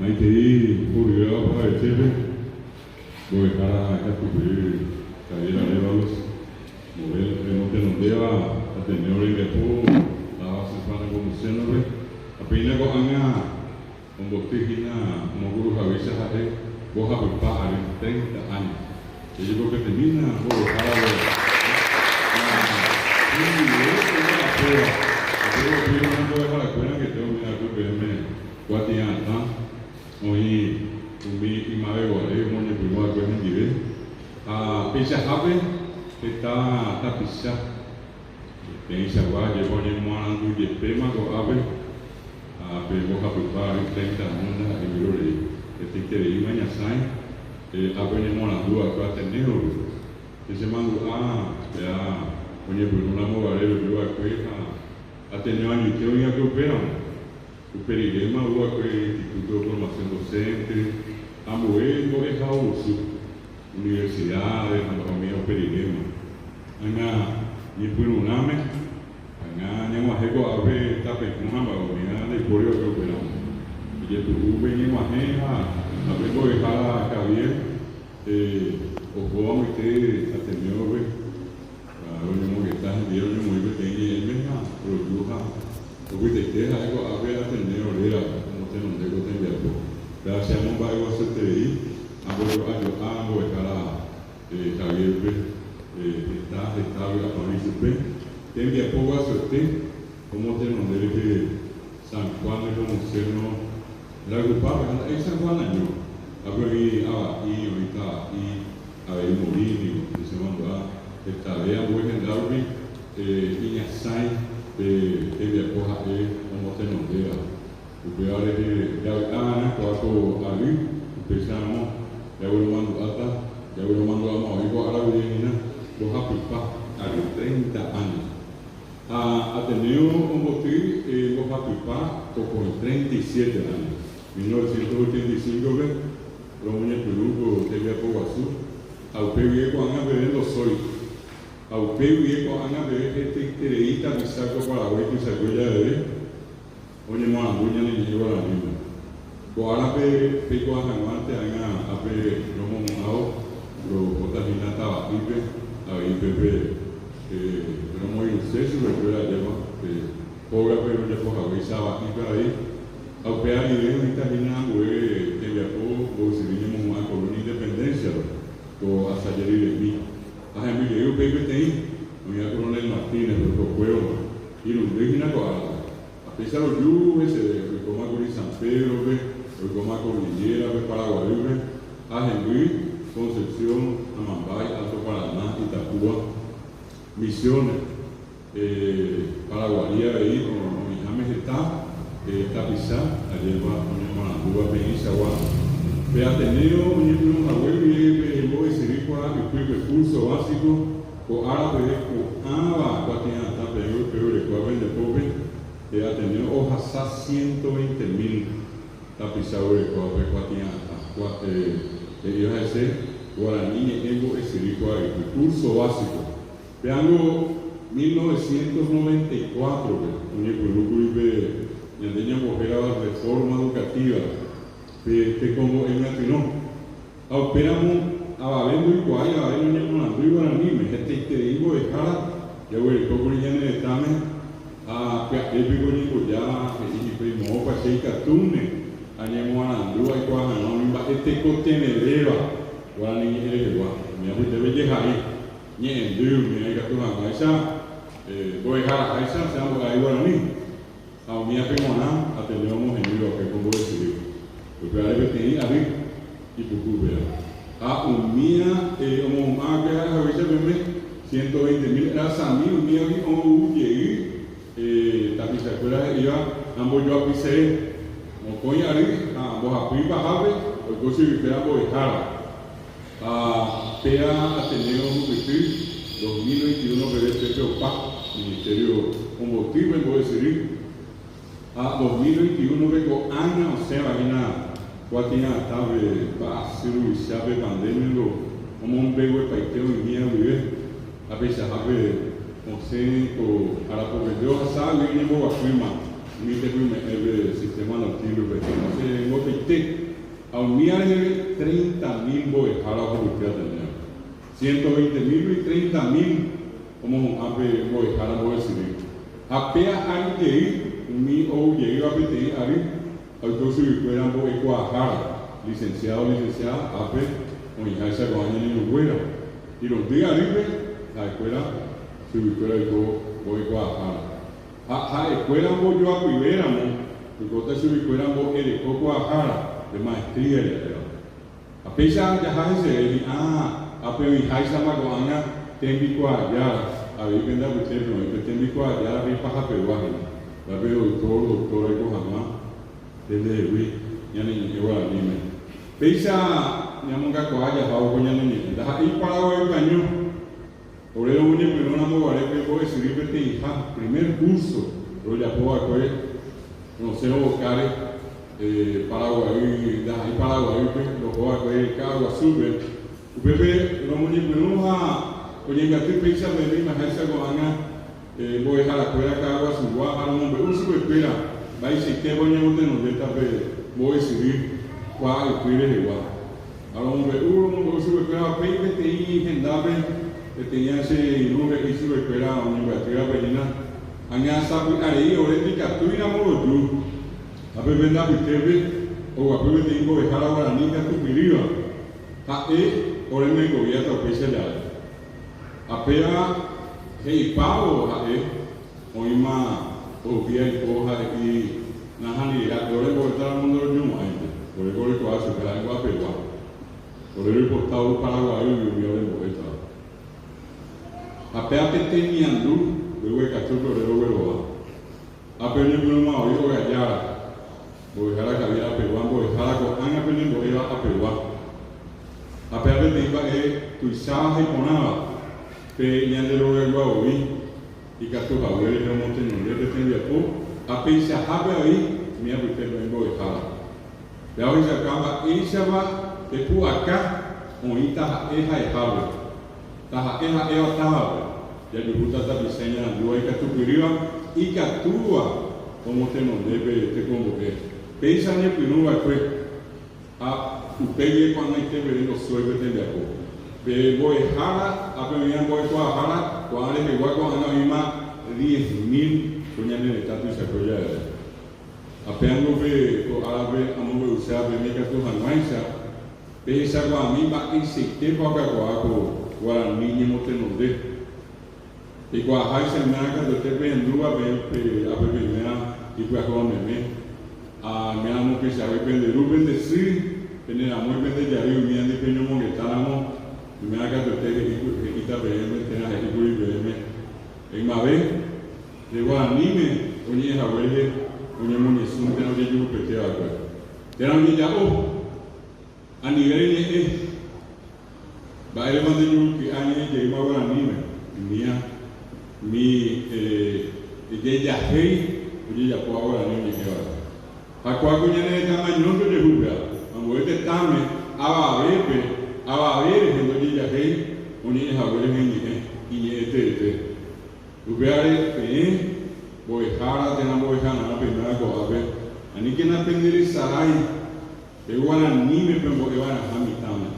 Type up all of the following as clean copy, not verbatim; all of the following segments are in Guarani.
Maitei horyvéva opavavetépe, mbo'ehára katupyry Javier Arévalos, Morel remotenondéva Ateneo rembiapo táva San Juan Nepomuceno-pe, ha péina ko'ág̃a omboty hína omokuruhaguéicha ha'e mbohapypa ary, treinta años. Jajepopetemína mbo'ehára hendive omba'apóva, upéva upéicha mbo'eharakuéra angete umi akue peẽme Kuatia'atã oĩ umi ymaveguare omoñepyrũ va'ekue hendive, ha peichahápe heta tapicha peteĩchagua jepe oñemoarandu jepéma ko'ápe, ha pe mbohapypa ary treinta año ndaha'éi vyrorei. Hetaitereíma ñasãi ápe oñemoarandu va'ekue Ateneo-pe. Che chemandu'a péa oñepyrũ ramo guare roju va'ekue ha Ateneo añoite oĩ va'ekue upéramo. Upe riréma ou va'ekue Instituto de Formación Docente, ambue mbo'ehaovusu, universidades ha mba'e umi upe riréma. Ág̃a ñepyrũrãme, ág̃a ñag̃uahẽ ko'ápe tapehũ ha mba'e umíva ndaipóri va'ekue upéramo. Ijetu'u pe ñeg̃uahẽ ha pe mbo'ehára Javier oho amoite Ateneo-pe. Roñomongeta hendive roñomoĩ peteĩ ñe'ẽme ha roju ha opytaite ha'e ko'ápe Ateneo rérape omotenonde ko tembiapo. Péva che amomba'eguasueterei ambojo'ajo'a mbo'ehára Javier-pe heta heta vy'apavẽ ichupe. Tembiapo guasuete omotenonde rehe San Juan Nepomuceno rayhupápe ha nda'éi San Juan año, ápe oĩ ava'i, oĩ tava'i, Avei Morínigo, oñemandu'a hetave ambue henda rupi iñasãi pe tembiapo ha'e omotenondéva. Upéva rehe javy'a va'erã kóa ko ary, upéicharamo jagueromandu'áta, jagueromandu'amo'ãve ko ára guive hína mbohapypa ary, treinta años. Ha Ateneo omboty mbohapypa pokõi, 37 años, 1985-pe. Romoñepyrũ ko tembiapo guasu, ha upe guive ko'ág̃a peve ndosói. Ha upe guive ko'ág̃a peve hetaiterei tapicha ko Paraguái tuichakue javeve oñemoarandu ñane ñe'ẽ guaraníme. Ko árape peikuaa hag̃uánte ág̃a ápe romomo'ãvo rohóta hína tava'ípe, avei pépe romoirũse chupekuéra ajépa pe hógape rojapo haguéicha ava'ípe avei. Ha upéva rire oĩta hína ambue tembiapo mboysyry ñemohu'ã Colonia Independencia-pe, ko asaje riremi. Ha hemby jey upéi peteĩ, oĩva Coronel Martínez-pe, oikokuévoma, irundy hína ko árape. Ha péicha roju heseve, oikóma kuri San Pedro-pe, oikóma Cordillera-pe, Paraguaýpe, ha hemby Concepción, Amambay, Alto Paraná, Itapúa, Misiones. Paraguari avei oĩháme heta tapicha ajépa oñemoarandúva peẽichagua. Pe Ateneo oñepyrũ hague guive pe mbo'esyry kua ypy pe curso básico ko ára peve ko'ãva kuatia'atã peẽ peguerekóva pende pópe, pe Ateneo ohasa ciento veinte mil tapicha oguerekóva pe kuatia'atã he'íva hese Guarani ñe'ẽ mbo'esyry kua ypy curso básico. Pe ángo 1994-pe oñepyrũkuri pe ñande ñambohérava Reforma Educativa, pe tekombo'e myatyrõ. Ha upéramo avave ndoikuaái avave noñemoarandúi guaraníme, hetaiterei mbo'ehára jaguerekókuri ñane retãme ha pya'e piko oñemboja he'i hikuái moõpa che ikatúne añemoarandu aikuaa hag̃ua umi mba'e tekotevẽvéva guarani ñe'ẽ rehegua, umi apytépe jehai. Ñe'ẽndy umíva ikatu hag̃uáicha mbo'eharaháicha che ambo'ái guarani, ha umívape g̃uarã Ateneo omoheñóiva upe ko mbo'esyry. Upévare peteĩ ary ipuku upéva. Ha umía omohu'ã va'ekue ha'e haguéicha peme 120 mil rasami umívagui ou jey tapichakuéra he'íva ambojoapysee mokõi ary ha mbohapy ipahápe oiko chuguikuéra mbo'ehára. Ha péa Ateneo ohupyty 2021 peve pépe opa Ministerio omboty pe mbo'esyry ha 2021 pe ko'ág̃a osẽva hína kuatia'atã pe mba'asy ruvicha pe pandemia ngo omombeguepaite oimía guive ha peichahápe osẽ ko arapokõindy ohaságui oñemboguapýma. Umi tepyme'ẽ pe sistema Nautilus-pe osẽ mbotaite ha umíva reheve 30 mil mbo'ehára ohupyty Ateneo. Ciento veinte mil-gui 30 mil omohu'ã pe mbo'ehára mbo'esyry. Ha péa ary jey umi ou jeýva peteĩ ary ha oiko chuguikuéra mbo'ekuaahára, licenciado, licenciada, ápe oĩháicha ko'ã ñane irũnguéra. Irundy arýpe ha'ekuéra chuguikuéra oiko mbo'ekuaahára. Ha ha'ekuéra ombojoapyvéramo oikóta chuguikuéra mbo'ereko kuaahára de maestría ja'éva. Ha péicha jaha heseve hi'ã ápe oĩháichama ko'ág̃a tembikuaajára, avei pende apytépe oĩ pe tembikuaajára pe ipahapegua hína, pe doctor, doctora oiko hag̃ua pendehegui ñane ñe'ẽ guaraníme. Péicha ñamongakuaa jahávo ko ñane ñe'ẽ, ndaha'éi Paraguaýpe año. Ore romoñepyrũ ramo guare pe mbo'esyry peteĩha, primer curso, rojapo va'ekue rosẽvo okáre Paraguay, ndaha'éi Paraguaýpe, roho va'ekue Ka'aguasúpe. Upépe romoñepyrũ ha oñembyaty péicha peẽme imaháicha ko'ág̃a mbo'eharakuéra Ka'aguasugua ha romombe'u chupekuéra mba'eichaitépa oñemotenondéta pe mbo'esyry kuaa'ypy rehegua. Ha romombe'u, romombe'u chupekuéra upéi peteĩ hendápe, peteĩ che irũ he'i chupekuéra oñembyatývape hína, Ág̃a sapy'arei ore ndikatúi ramo roju, ha pe pende apytépe oguapy peteĩ mbo'ehára guarani ikatupyrýva, ha'e ore myengoviáta upéicha jave. Ha péva he'ipávo ha'e oĩma ohupi aipo ha he'i, Nahániri, ha'e ore mbo'éta ramo ndorojumo'ãinte, ore ko roikuaa chupe ha'e ku'apegua. Ore roipota ou Paraguaýgui umi ore mbo'étava. Ha péva pe temiandu mbeguekatúpe ore roguerova. Ha pe oñepyrũma voi óga jára, mbo'ehára Javier apegua, mbo'ehára ko'ág̃a penembo'éva apegua. Ha péva peteĩ mba'e tuicháva ha iporãva, pe ñande rogaygua voi ikatu hague rehe omotenonde pe tembiapo ha peichahápe avei umi apytépe oĩ mbo'ehára. Péva ohechauka mba'éichapa pe pu'aka oĩ taha'e ha'ehápe. Taha'e ha'éva távape, jajuhúta tapicha iñarandúva ikatupyrýva ikatúva omotenonde pe tekombo'e. Péicha oñepyrũ va'ekue ha upe guive ko'ag̃aite peve ndosói pe tembiapo. Pe mbo'ehára ha pe oĩva mbo'ekuaahára ko'ã rehegua ko'ág̃a oĩma 10,000 ko ñane retã tuichakue javeve. Ha péango pe ko árape amombe'uséva peẽme ikatu hag̃uáicha Pehechakuaami mba'eichaitépa okakuaa ko guarani ñemotenonde. Peikuaaháicha oiméva katuete pehendúva peẽ pe ápe peiméva ipyahúva meme. Ha oiméramo peichahágui pende ru, pende sy, pene ramói, pende jarýi umíva ndi peñomongeta ramo, oiméva katuete he'íta peẽme térã he'íkuri peẽme ymave pe guaraníme oñe'ẽ hague rehe oñemoñesũ térã ojejurupete va'ekue térã ojeja'o. Anive reñe'ẽ, mba'érepa nde juruky'a ñe'ẽ jeýma guaraníme, umía umi jejahéi ojejapóva guarani oñe'ẽvare. Ha kóa ko ñane retãme añónte ojehu upéva, ambue tetãme avavépe, avave rehe ndojejahéi oñe'ẽ hague rehe iñe'ẽ, iñe'ẽ teete. Upévare peẽ mbo'ehára térã mbo'ehararã peiméva ko'ápe, aníkena penderesarái. Pe guaraníme pembo'e va'erãha mitãme.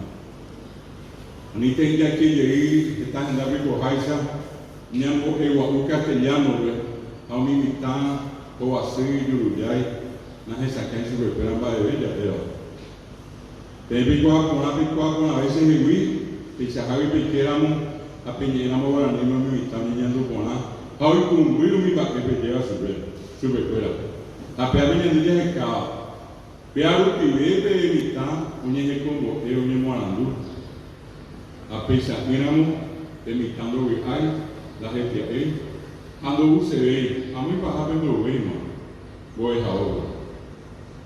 Anítei jaike jey heta hendápe oikoháicha ñambo'e gua'u castellano-pe ha umi mitã hovasy ijurujái nahesakãi chupekuéra mba'eve ja'éva. Peẽ peikuaa porã peikuaa porãve chehegui peichahágui peikéramo ha peñe'ẽramo guaraníme umi mitã oñeñandu porã ha oikũmby umi mba'e pejéva chupe chupekuéra. Ha pévape ñande jahekáva. Péa rupive pe mitã oñehekombo'e oñemoarandu, ha peicha'ỹramo pe mitã ndovy'ái, ndahetia'éi ha ndousevéi, amo ipahápe ndouvéima mbo'ehaópe.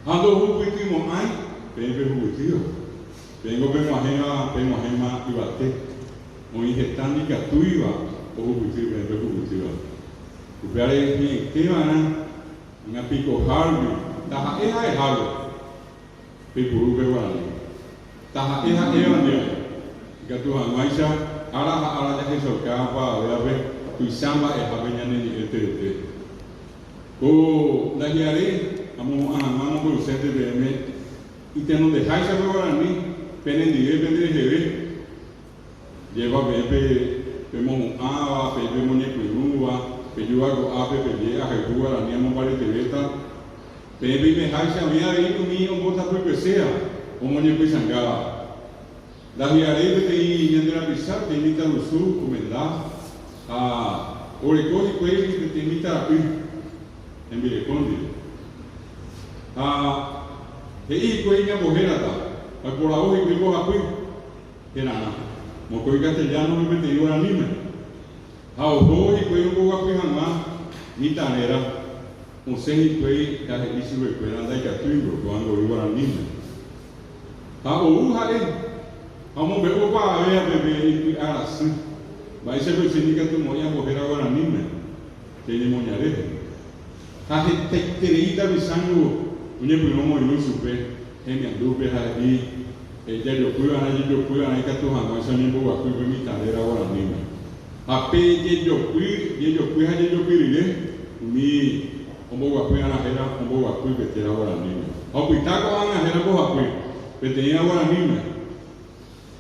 Ha ndohupytymo'ãi peẽ pehupytýva, peẽngo peg̃uahẽva peg̃uahẽma yvate, oĩ heta ndikatúiva ohupyty peẽ pehupytýva. Upévare hi'ãiteva'erã Ág̃a piko Harvey, taha'e ha'ehápe, peipuru pe guarani. Taha'e ha'éva ndive, ikatu hag̃uáicha ára ha ára jahechauka opavavévape tuicha mba'ehápe ñane ñe'ẽ teete. Ko ndahi'aréi amohu'ã hag̃ua amombe'usénte peẽme itenondeháicha pe guarani penendive pendereheve, jeva peẽ pe pemohu'ãva, peẽ pemoñepyrũva, pejúva ko'ápe peje ahayhu guarani amombaretevéta, peẽ peimeháicha oĩ avei umi ombotapykueséva omoñepysãngáva. Ndahi'aréi peteĩ ñande rapicha, peteĩ mitãrusu omenda ha oreko hikuái peteĩ mitãra'y hembireko ndive. Ha he'i hikuái ñambohérata, ha oiporavo hikuái mbohapy herarã, mokõi castellano-pe peteĩ guaraníme. Ha oho hikuái omboguapy hag̃ua mitã réra, osẽ hikuái ha he'i chupekuéra ndaikatúingo ko'ãngo'i guaraníme. Ha ou ha'e, ha omombe'u opavave peve ipy'a rasy, mba'éichapa che ndikatumo'ãi ambohéra guaraníme che ñemoñare rehe. Ha hetaiterei tapichángo oñepyrũ omoirũ chupe hemiandúpe ha he'i jajopy va'erã jejopy va'erã ikatu hag̃uáicha oñemboguapy pe mitã réra guaraníme. Ha pe jejopy, jejopy ha jejopy rire, umi Omboguapy arã héra omboguapy pe téra guaraníme. Ha opyta ko'ág̃a héra mbohapy, peteĩva guaraníme.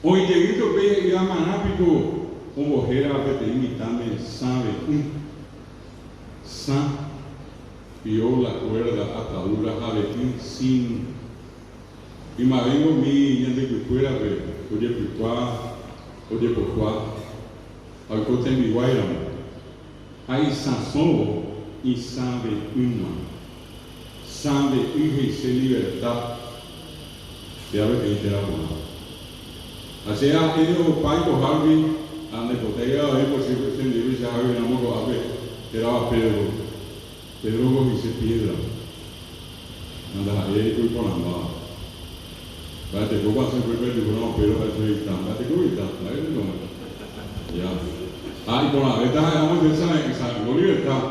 Oĩ jeýnte upéi he'íva marã piko ombohéra peteĩ mitãme sãve'ỹ, sã, piola, cuerda, atadura ha ve'ỹ, sin. Ymavéngo umi ñande ypykuérape ojepykua, ojepokua ha oiko tembiguái ramo. Ha isãsõvo isãve'ỹma. Sãve'ỹ he'ise libertad, péva peteĩ téra porã. Ha che ha'e opa ikohárupi ha ndaipotáiva avei pochy chendive che hágui ramo ko'ápe hérava Pedro. Pedro ngo he'ise piedra. Ha ndaha'éi aiko iporãmbáva. Mba'etekópa asẽ upépe ajuhúramo Pedro ha'e chupe ita. Mba'etekópa ita? Mba'ére niko oĩ. Ja. Ha iporãvéta ha'éramo chupe sãve'ỹ, sãve'ỹ ngo libertad.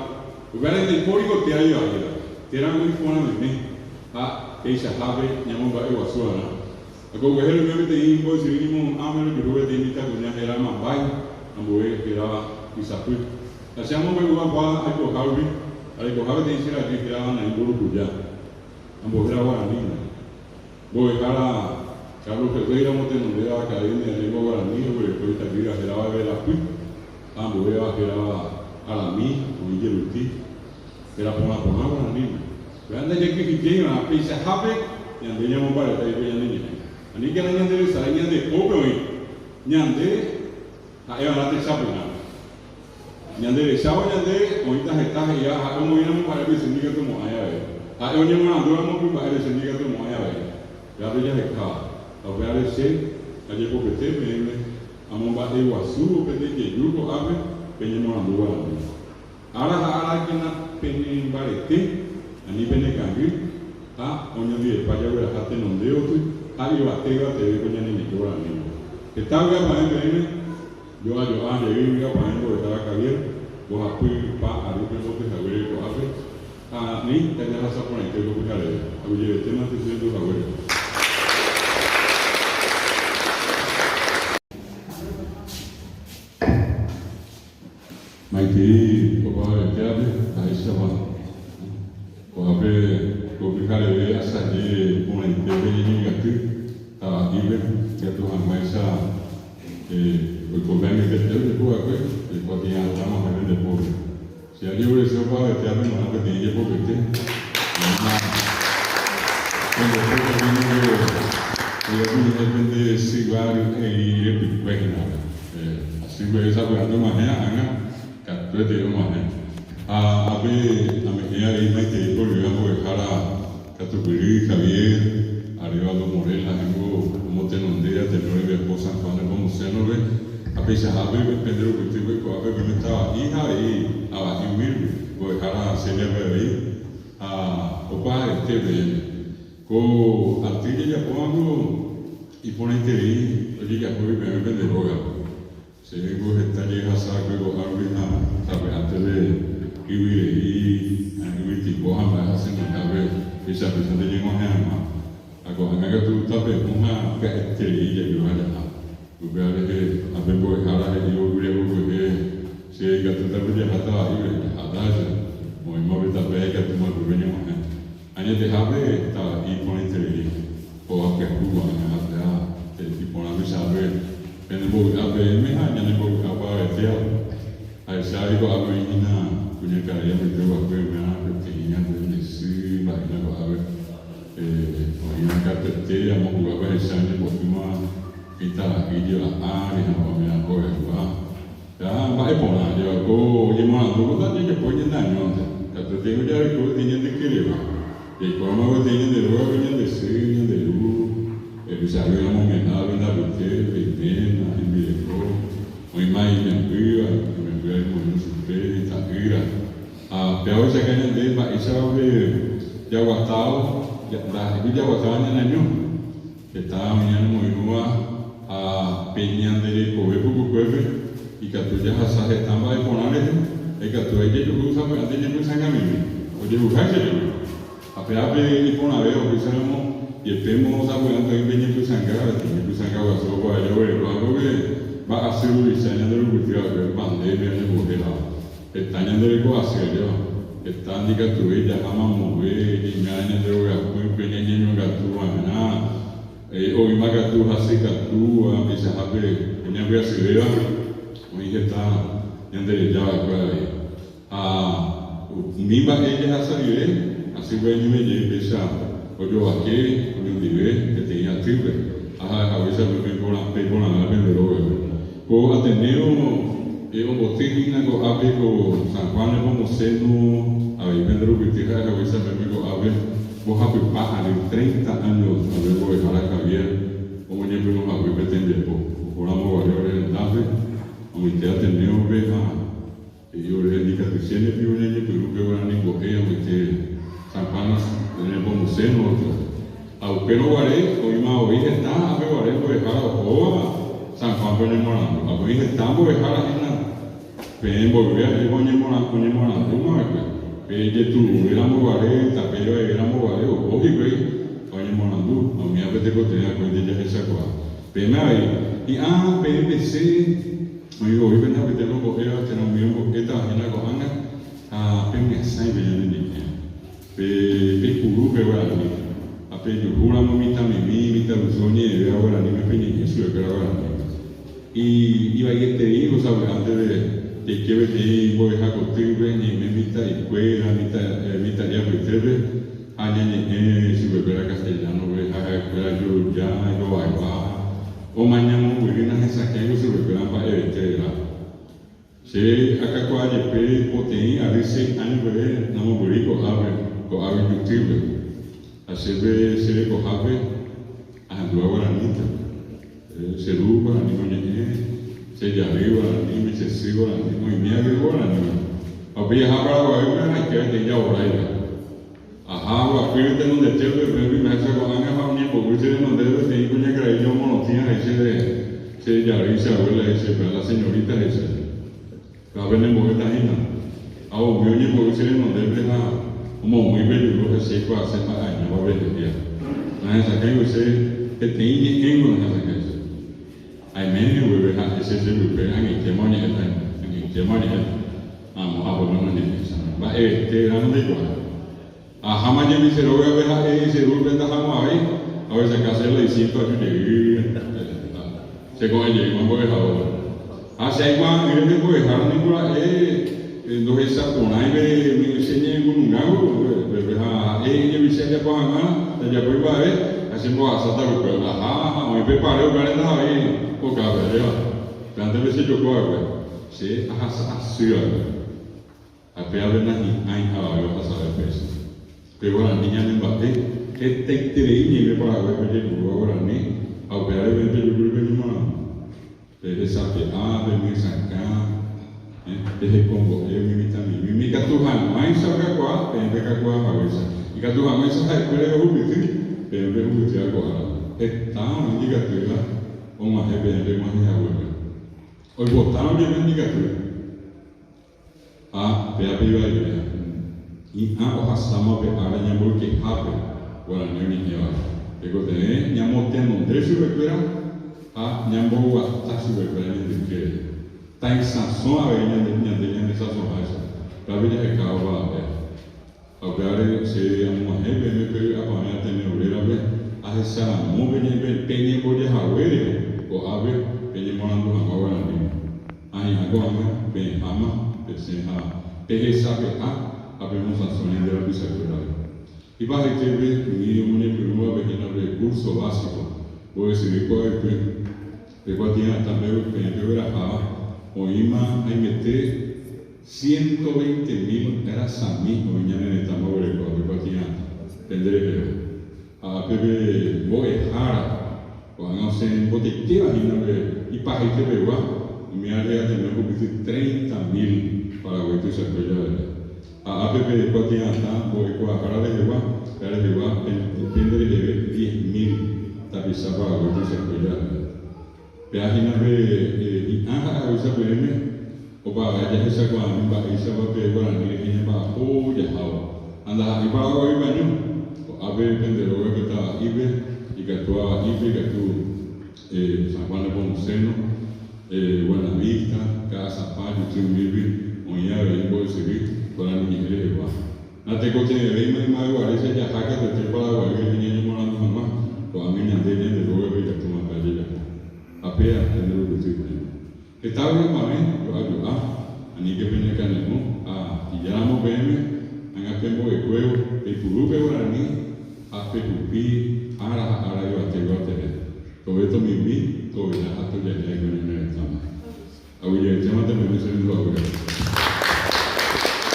Upévare ndaipóri ko téra ivaíva. Téra ngo iporã meme. Ha peichahápe ñamomba'eguasu va'erã. Ha ko guehe roime peteĩ mbo'esyry ñemohu'ãme rojuhu peteĩ mitãkuña héra Mambái, ambue hérava Ysapy. Ha che amombe'úva kua aikohágui, arekoha peteĩ che rajy hérava Naĩ Mburukuja, ambohéra guaraníme. Mbo'ehára Carlos Ferreira omotenondéva Academia de Lengua Guarani oguereko itajýra hérava Verapy ha ambuéva hérava Arami oĩ Jeruti, héra porã porã guaraníme. Upéva ndajakyhyjéiva'erã peichahápe ñande ñamombarete jepe ñane ñe'ẽ. Aníkena ñanderesarái ñande pópe oĩ ñande ha'eva'erã techapyrã. Ñande rechávo ñande oĩta heta he'íva ha'e omoĩramo mba'e pe che ndikatumo'ãi avei. Ha'e oñemoarandúramo pe mba'ére che ndikatumo'ãi avei. Pévape jahekáva. Ha upévare che ajepopete peẽme amomba'eguasúvo pende jeju ko'ápe peñemoarandu guarani. Ára ha árakena penembarete, ani penekangy ha oñondivepa jagueraha tenonde gotyo ha yvate yvateve ko ñane ñe'ẽ guaraníme. Heta vy'apavẽ peẽme. Jo'a jo'a jey vy'apavẽ mbo'ehára Javier, mbohapy pa ary pemboty haguére ko'ápe, ha néi tajahasa porãite ko pyhareve. Aguyjevetémante che rendu haguére. Maitei opavavetévape mba'éichapa ko'ápe ko pyhareve asaje porãitépe ñañembyaty tava'ípe ikatu hag̃uáicha oiko pe añetete ojehu va'ekue oikuatia hatã og̃uahẽ pende pópe. Che ajeguerese opavavetévape g̃uarã peteĩ jepopete oĩma pende pópe ningo ojapo pende syva ry'ái repykue hína. Asy guive sapy'ánte og̃uahẽ ág̃a, katuetei og̃uahẽ. Ha ápe ame'ẽ avei maitei poryva mbo'ehára katupyry Javier Arévalo Morel ha'éngo omotenonde Ateneo rembiapo San Juan Nepomuceno-pe ha peichahápe pende rupyty oikuaápe pene tava'i ha avei ava'i umírupi, mbo'ehára Celia-pe avei ha opa ha'ete peẽme. Ko aty jajapóvango iporãiterei ojejapógui peẽme pende rógape. Che ningo heta jehasa va'ekue ko'águi ha sapy'ánte pe yvy rei ha yvytimbo ha mba'e hasy'ỹhápe tuichapéichante ñeg̃uahẽ hag̃ua. Ha ko'ág̃a katu tape'ũ ha pya'eterei jaju ha jaha. Upéva rehe ha pe mbo'ehára he'ívo guyrakukuehe che ikatúta pejaháta va'ípe, jaháta che. Oĩma pe tape ha ikatúma pype ñeg̃uahẽ. Añetehápe tava'i iporãiterei kóva pyahu ko'ág̃a ha péva iporã tuichahápe penembovy'a peẽme ha ñanembovy'a opavavetévape. Ahecha avei ko'ápe oĩ hína kuñakarai apyte guapy oiméva peteĩ ñande nde sy mba'éna ko'ápe oĩva katuete amo hugápe ahecha oñembo'ýma mitãra'y jeva ári ha oĩva hogaygua. Ha mba'e porã, jeva ko ñemoarandu ko ndajajapói ñane añónte, katuete ojareko peteĩ ñande kyreva. Jaikuaáma gueteri ñande rógape ñande sy, ñande ru, tuichave oĩramo omenda pende apytépe, iména, hembireko, oĩma imembýva, imembýva imoirũ chupe, ita'ýra. Ha péva ohechauka ñande mba'éichapa pe jaguatávo, ndaha'éi jaguatáva ñane año. Heta oĩ ñanemoirũva ha pe ñande rekove pukukuépe ikatu jahasa heta mba'e porã rehe ha ikatu ejejuhu sapy'ánte ñepysãngamimi ojehuháicha jepi. Ha péva pe iporãvéva upéicharamo jepémo sapy'ánte oĩ pe ñepysãnga, peteĩ ñepysãnga guasu opavave jaguereko haguépe mba'asy ruvicha ñande rupyty va'ekue pandemia oñembohérava. Heta ñande reko asy ajéva, heta ndikatuvéi jaha mamove ñaime ñande rogapýpe ñañeñongatu va'erã, oĩma katu hasy katúva, peichahápe oñembyasyvéva, oĩ heta ñande reja va'ekue avei. Ha umi mba'e jahasa rire, hasýpe ñaime jey péicha ojovake oñondive peteĩ atýpe, ha ha'ehaguéicha pe peiporãvéva pende rógape. Ko Ateneo omboty hína ko'ápe ko San Juan Nepomuceno, avei pende rupyty ha'e haguéicha peẽme ko'ápe mbohapypa ary, treinta años, ave mbo'ehára Javier omoñepyrũ hague pe tembiapo. Ohóramo guare ore rendápe, amoite Ateneo-pe ha he'i ore ndikatuichéne piko ñañepyrũ pe guarani mbo'e amoite San Juan Nepomuceno gotyo. Ha upérõ guare oĩma voi heta ápe guare mbo'ehára ohóva San Juan-pe oñemoarandu. Ha oĩ heta mbo'ehára hína peẽ mboyve ajépa oñemoarandúma va'ekue. Pe jetu'uve ramo guare, tape ivaive ramo guare oho hikuái ha oñemoarandu, ha umívape tekotevẽ akóinte jahechakuaa. Peẽme avei, hi'ã peẽ pese oĩ voi pende apytépe ombo'éva térã umi ombo'étava hína ko'ág̃a ha pemyasãi pe ñane ñe'ẽ. Pe peipuru pe guarani ha pejuhu ramo mitãmimi, mitãrusu oñe'ẽvéva guaraníme peñe'ẽ chupekuéra guaraníme. Ivaieterei sapy'ánte jaike peteĩ mbo'eha kotýpe, ñaime mitã'ikuéra, mitã'i apytépe ha ñañe'ẽ chupekuéra castellano-pe ha ha'ekuéra joja, jovaigua, omaña mombyry nahesakãivo chupekuéra mba'evete vera. Che akakuaa jepe poteĩ ary seis áño peve namombyry ko'ápe, ko'águi jutýpe. Ha chéve che rekohápe ahendúva guaranínte. Che ru guaraníme oñe'ẽ, che jarýi guaraníme, che sy guaraníme, oime avei guaraníme. Ha upéi aha Paraguaýpe aike peteĩ javoráipe. Aha aguapy tenondetépe upe primeháicha ko'ág̃a ha oñembo'y che renondépe peteĩ kuñakarai ñomorotĩva he'i chéve, Che jarýi, che abuela he'i chéve, la señorita he'i chéve. Péva penembo'éta hína. Ha umi oñembo'y che renondépe ha omomýi pe juru ha che aikuaase mba'e añóva pe he'íva. Nahesakãigui che peteĩ ñe'ẽngo nahesakãi chéve. Aiméne guive ha'e che chepype ag̃aitéma oñe'ẽta hína, ag̃aitéma oñe'ẽta. Amo hapópe oñe'ẽ, mba'evete ramo ndaikuaái. Aháma jepi che rógape ha'e che rúpe ndahamo'ãvéi, ha ohechauka che la isínto aju jey, che ko'ẽ jeýma mbo'ehaópe. Ha che aikuaa'ỹre pe mbo'ehára niko ra'e ndohecha porãive umi che ñe'ẽngunungávo upépe ha ha'e he'i jepi che ajapo hag̃ua ndajapói mba'eve ha che mbohasáta upéva. Aha ha oĩ pe pare upévare ndahavéi okápe, ajépa. Pévante pe che joko va'ekue. Che ahasa asy va'ekue, ha pévape nahi'ãi avave ohasave péicha. Pe guarani ñane mba'e hetaiterei ñeime Paraguáipe ojepurúva guarani ha upévare peẽ pejukúri peñemoarandu, pehesape'a, pemyesakã, pehekombo'e umi mitãmimíme ikatu hag̃uáicha okakuaa peẽ pekakuaa haguéicha, ikatu hag̃uáicha ha'ekuéra ohupyty peẽ pehupytýva ko árape. Heta oĩ ndikatúiva og̃uahẽ peẽ peg̃uahẽ haguépe. Oipotárõ jepe ndikatúi. Ha péape ivaivéva. Hi'ã ohasáma pe ára ñamboykehápe guarani oñe'ẽvape. Tekotevẽ ñamotenonde chupekuéra ha ñamboguata chupekuéra ñande ykére. Taisãso avei ñande ñande ñanesãsoháicha. Péape jaheka opavavéva. Ha upévare che amog̃uahẽ peẽme pe vy'apavẽ Ateneo rérape, ahecharamo peñembojahaguére ko'ápe peñemoarandu hag̃ua guaraníme. Ha hi'ã ko'ág̃a peẽháma pesẽ ha pehesape'a ha pemosãso ñande rapichakuérape. Ipahaitépe umi omoñepyrũvape hína pe curso básico mbo'esyry kuaaypy, pe kuatia'atã peẽ pegueraháva oĩma haimete ciento veinte mil rasami oĩ ñane retãme oguerekóva pe kuatia'atã pende reheve. Ha ápe pe mbo'ehára ko'ág̃a osẽ mbotaitéva hína pe ipahaite pegua, umi área Ateneo ohupyty treinta mil Paraguái tuichakue javeve. Ha ápe pe kuatia'atã mbo'ekuaahára rehegua, pe rehegua pende reheve diez mil tapicha Paraguái tuichakue javeve. Péa hína pe hi'ã ha'eháicha peẽme, opavave jahechakuaami mba'éichapa pe guarani rehe ñamba'apo jahávo. Ha ndaha'éi Paraguaýpe año, ko'ápe pende rógape tava'ípe, ikatu ava'ípe, ikatu San Juan Nepomuceno, Buenavista, Ka'asapa, Juty umígui oĩ avei mbo'esyry guarani ñe'ẽ rehegua. Natekotevẽvéima ymaveguaréicha jaha katuete Paraguay rehe ñañemoarandu hag̃ua, ko'ág̃a ñande ñande rógape ikatúma pe jajapo. Ha péa ñande rupyty peẽme. Heta vy'apavẽ jo'a jo'a, aníke penekane'õ ha ijáramo peẽme, ág̃a pembo'ekuévo, peipuru pe guarani ha pehupi ára ha ára yvate yvateve. Tove tomimbi, tovera ha tojajái ko ñane retãme. Aguyjevetémante peẽme che rendu'aguére.